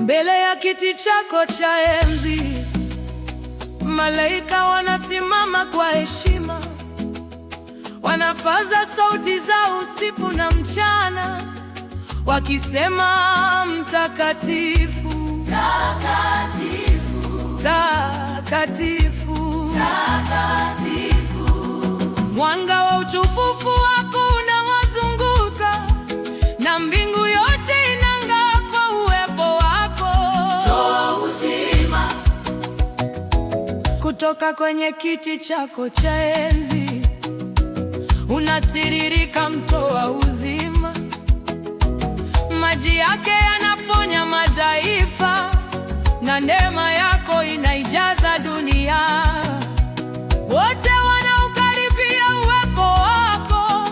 Mbele ya kiti chako cha enzi, malaika wanasimama kwa heshima, wanapaza sauti zao usiku na mchana, wakisema mtakatifu, Takatifu, takatifu, takatifu. Mwanga wa utukufu wako unawazunguka na mbingu yote inang'aa kwa uwepo wako. Toa uzima, Kutoka kwenye kiti chako cha enzi unatiririka mto wa uzima, maji yake yanaponya mataifa, na neema yako inaijaza dunia. Wote wanaokaribia uwepo wako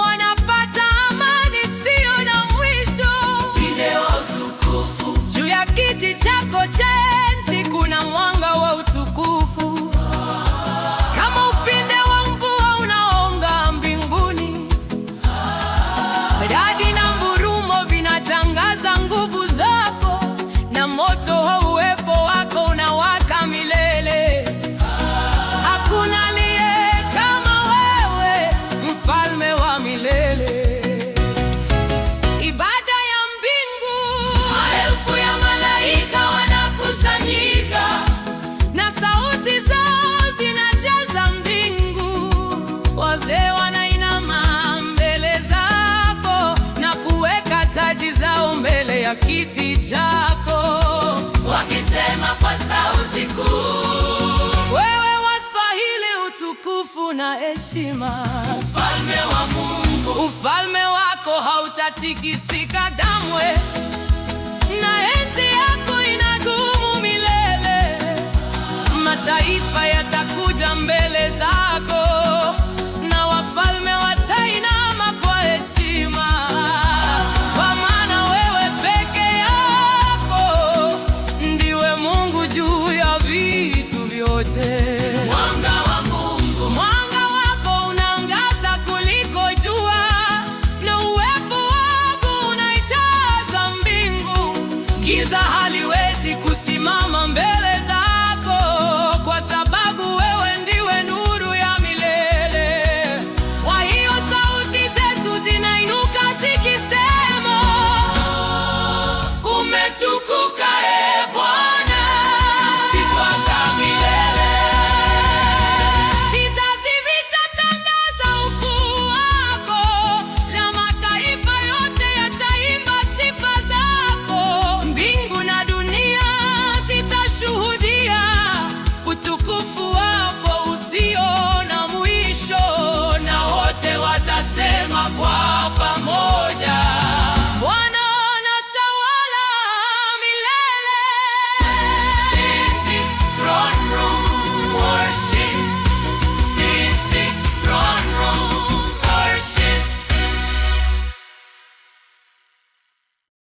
wanapata amani isiyo na mwisho. Upinde wa utukufu, Juu ya kiti chako cha enzi kuna mwanga wa utukufu, kama upinde wa mvua unaong'aa mbinguni. Radi na ngurumo vinatangaza nguvu zako, na moto wa uwepo wako unawaka milele. Hakuna aliye kama wewe, mfalme wa milele. Ibada ya mbingu, maelfu ya malaika wanakusanyika, na sauti zao zinajaza mbingu. Wazee wanainama mbele zako na kuweka taji zao mbele ya kiti chako, wakisema kwa sauti kuu, wewe wastahili utukufu na heshima. Ufalme wa Mungu, Ufalme wako hautatikisika kamwe, na enzi yako inadumu milele. Mataifa yatakuja mbele zako.